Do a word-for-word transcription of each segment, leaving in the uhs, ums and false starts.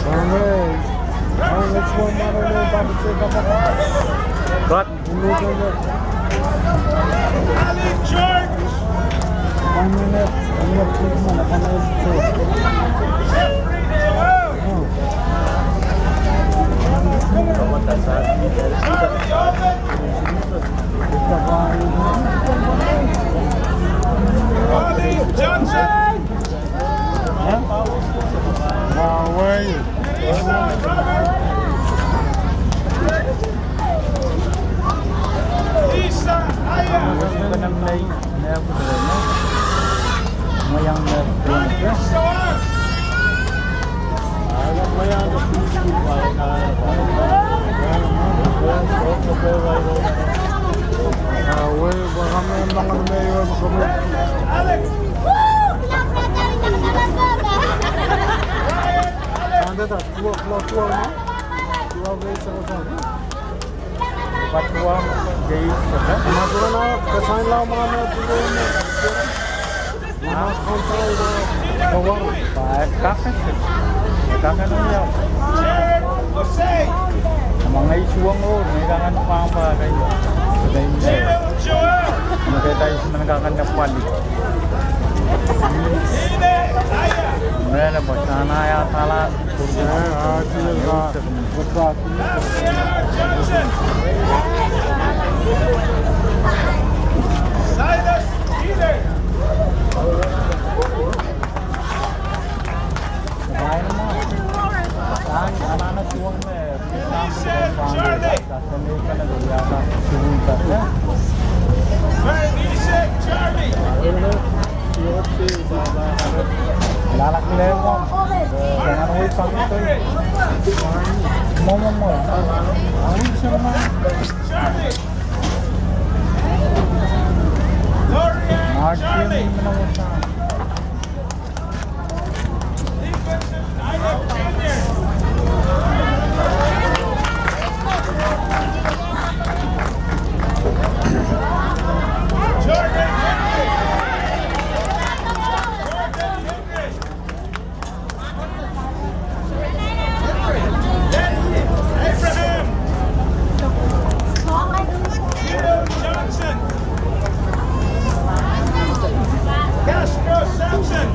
Amen. Amen. Let's go, Mother, Lord, Bible say, Papa. Right. Amen. Amen. One minute. One minute, please, man. I can't help you. Oh. Bobby Johnson. Huh? Ah, where are you? Lisa Aya. Wendy Soar. Ah, wei, wei, kami, kami, kami. Alex. Alex. Anda tak, dua, dua, dua, no? Dua, wei, sama, sama. Patuam, Jay, sama. Matukan ah, kesan lao mama, dua, no. Mama, kau tahu, no. Kau baru. Ba, eh, kakan. Eh, kakan, ya. Mengei suang oh, mengei kakan pahn pahn kai. Mengei tai semen kakan ne pali. Mele pasana ya tala. Eh, ah, tiada. Silas Peter. Bain ma. An, an, an, suang me. Bernice Charlie. Bernice Charlie. Lalak lewang. Jangan wei pangit. Mo, mo, mo. Charlie. Gloria Charlie. Abraham. Gino Johnson. Castro Sampson.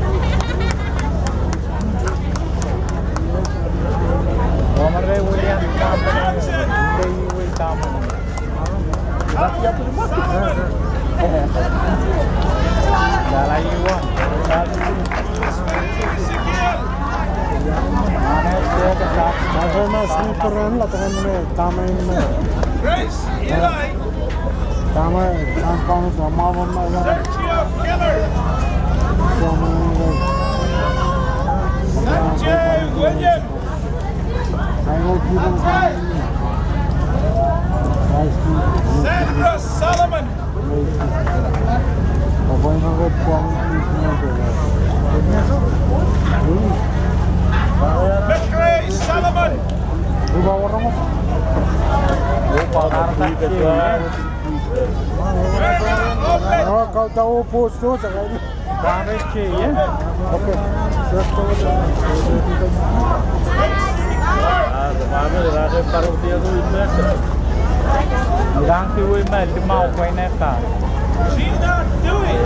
William Johnson. Grace Eli. Sergio Keller. Sanjay William. Sandra Solomon. McRae Solomon. Verna Obed. Pahn rehn K, eh? Okay. Ilang kiwi me limau kwein eka. Gina Dewey.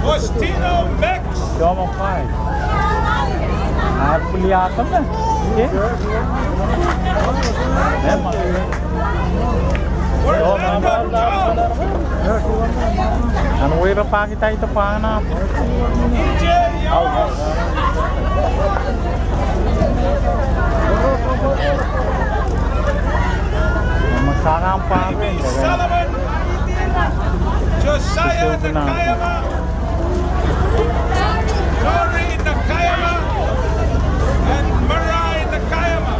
Faustino Mack. Doma pai. Air pwili ahpw me. Ke? Ema. Nan wei rapahki dahde pahn ahpw. Ema saram pahn. Josiah Nakayama. Lori Nakayama and Marai Nakayama.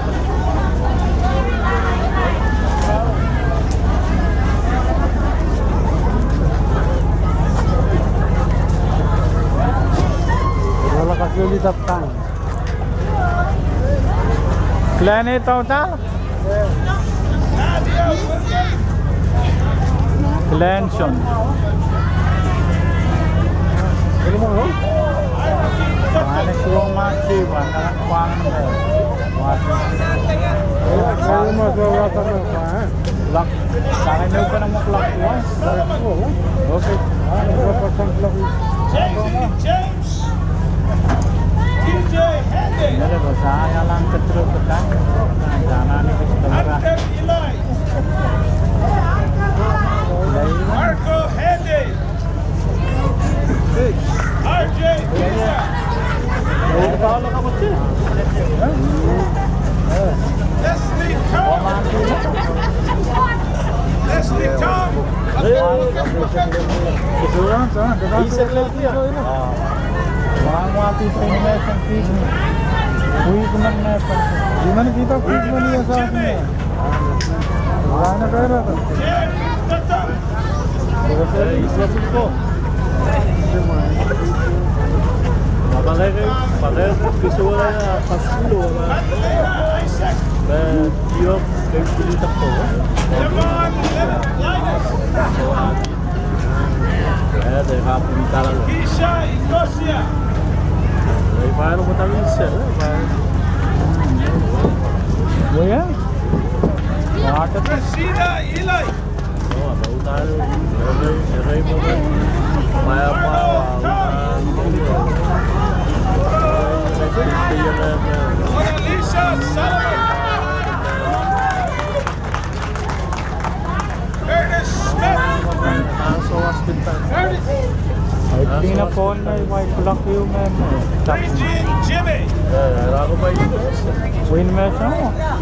Wala kak lili tapkan. Klene total? Glenson. Mane suwong Lock. Sang en open among lock. Okay. James. James. T J Henry. Nele ko sa ya lang ketruk ketan. Sana ni kita. Arthur Eli. Marco Henry. R J Pisa. Leslie Tom. Leslie Tom. Where? Rashida Eli. Mona Lisa Solomon. Curtis Smith. Curtis. Tina Paul na, wai kulak ieu me, me. Regine Jimmy. Win me sa.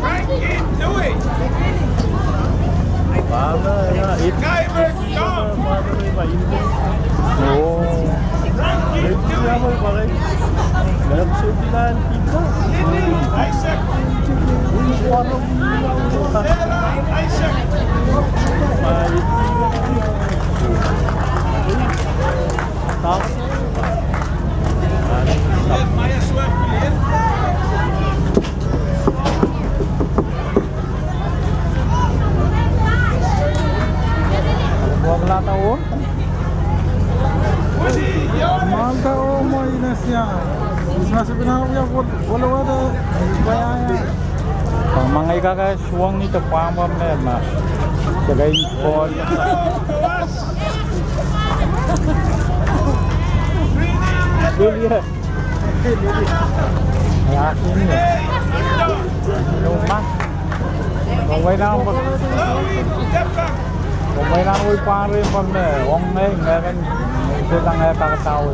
Frankie Dewey. Baba, ya, it. Guy Tom. Oh. Frankie Dewey. Lily Isaac. Sarah Isaac. Malta oh, moinesia. Krismas pina wia wol-, wolowolo, wia ya. Pahn mengei kak suwong ni te pahn pahn me ma. Sekai pol. Lily. Ya, sini. Luma. Komwei nan, komwei nan wei pwari pwar me ong me ngeren, ngeren se tang e kakatawi.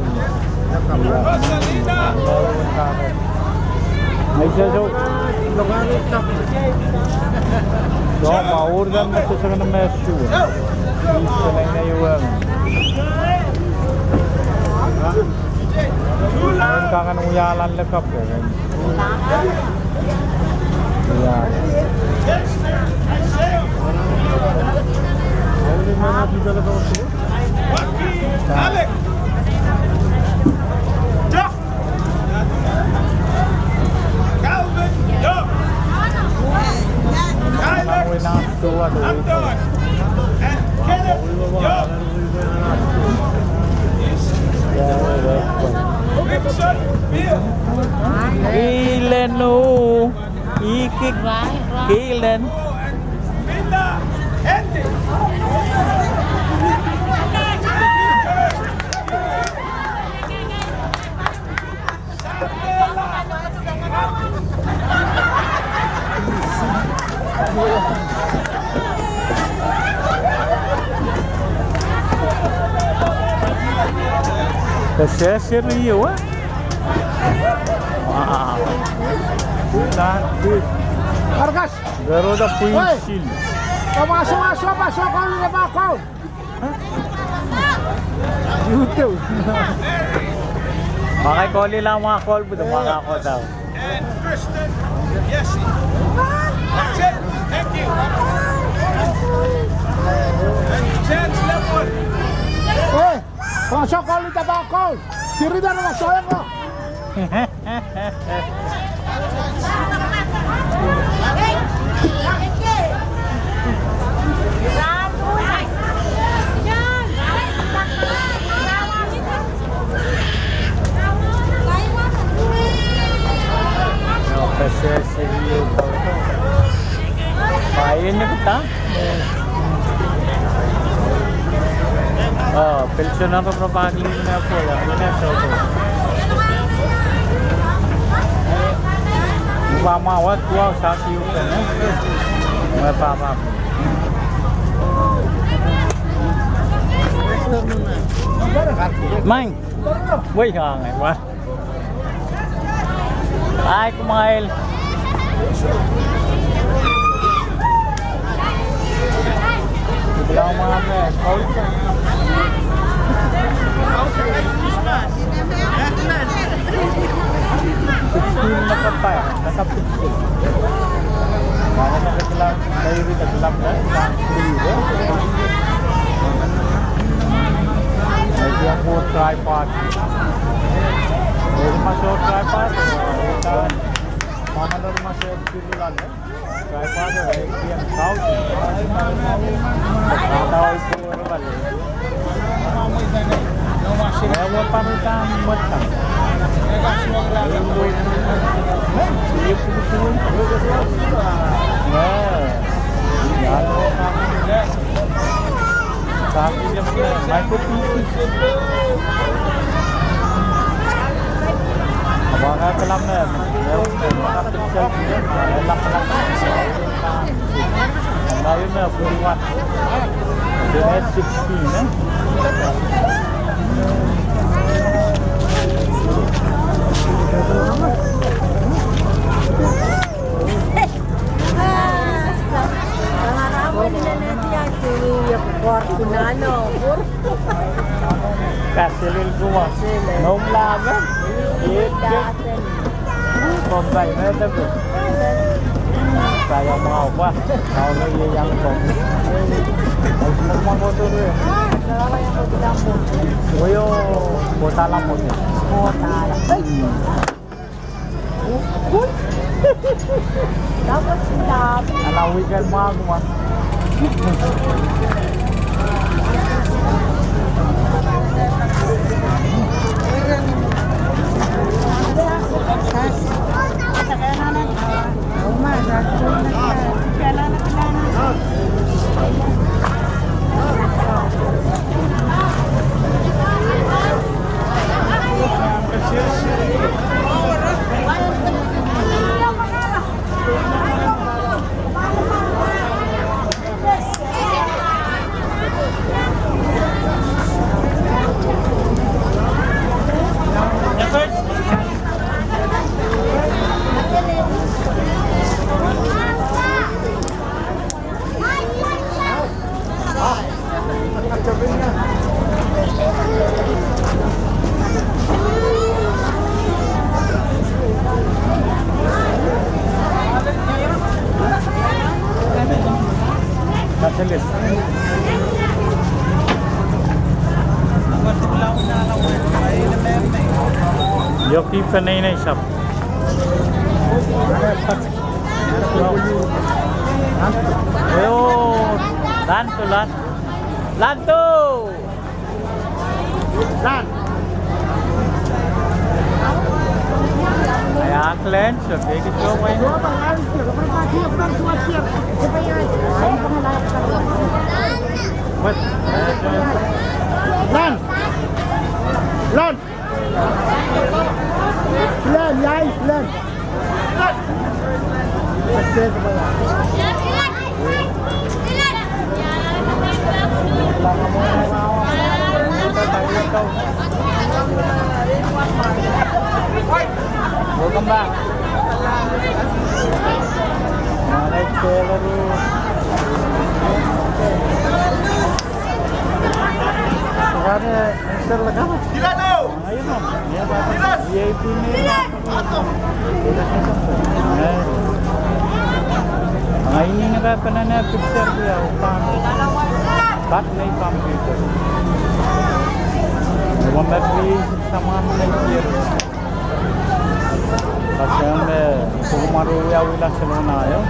Ngeren se so. So ma ur dan me se seken me su. Is seken me yuang. Ngeren kangen wiahla lekap. Calvin Young. Tyler Anton and Kenneth Young. Richard Beal. Kilenu. Iki Kilen. Wow. Arkas. Garoda pwin. Oi. Sil. Kamaso, maso, maso, kau, kau. Makai koli la ma kol, butu ma kol tau. And Kristen Yesi. That's it. Thank you. And Chance Lepwood. Oi, kamaso koli tapa kol. Tiri dan kamaso ko. Seri, seri, seri. Pahn ie ni pahn. Oh, pil sohte rap rap akilin me pwolo, mine sohte. Pahn mwawa tuwa sasi upen, eh? Me pahpa. Maing. Wei, hang, eh, wa. Ai, kumwail. Tripod. Eri ma soh tripod, eh, ma soh tripod, eh, eri kien kau. Kau ipor wale. Ewe pahn uhdahn mwetang. Eh, ya. Kaselel kumwa. Nom lamen. Iet. Kompai me tepe. Saya mau apa? Kau ni ia yang kom. Mau kotor ya. Oyo, kota lama. Kota lama. Alah, weekend mah kumwa. Yoki peneinei sap. Ayo, lanto, lan-, lanto. Lan. Ayo, klen, so, keki so, wai. Lan. Lan. Plan, yai, plan. Welcome back. Mister Lakana. Ayo, no. Ia, V I P ni. Ayo. Ahi, ni neka penene picture dia, upan. Kat nei computer. Wan battery sama nei dia. Kasem, eh, kumwaru ia wila selona yo.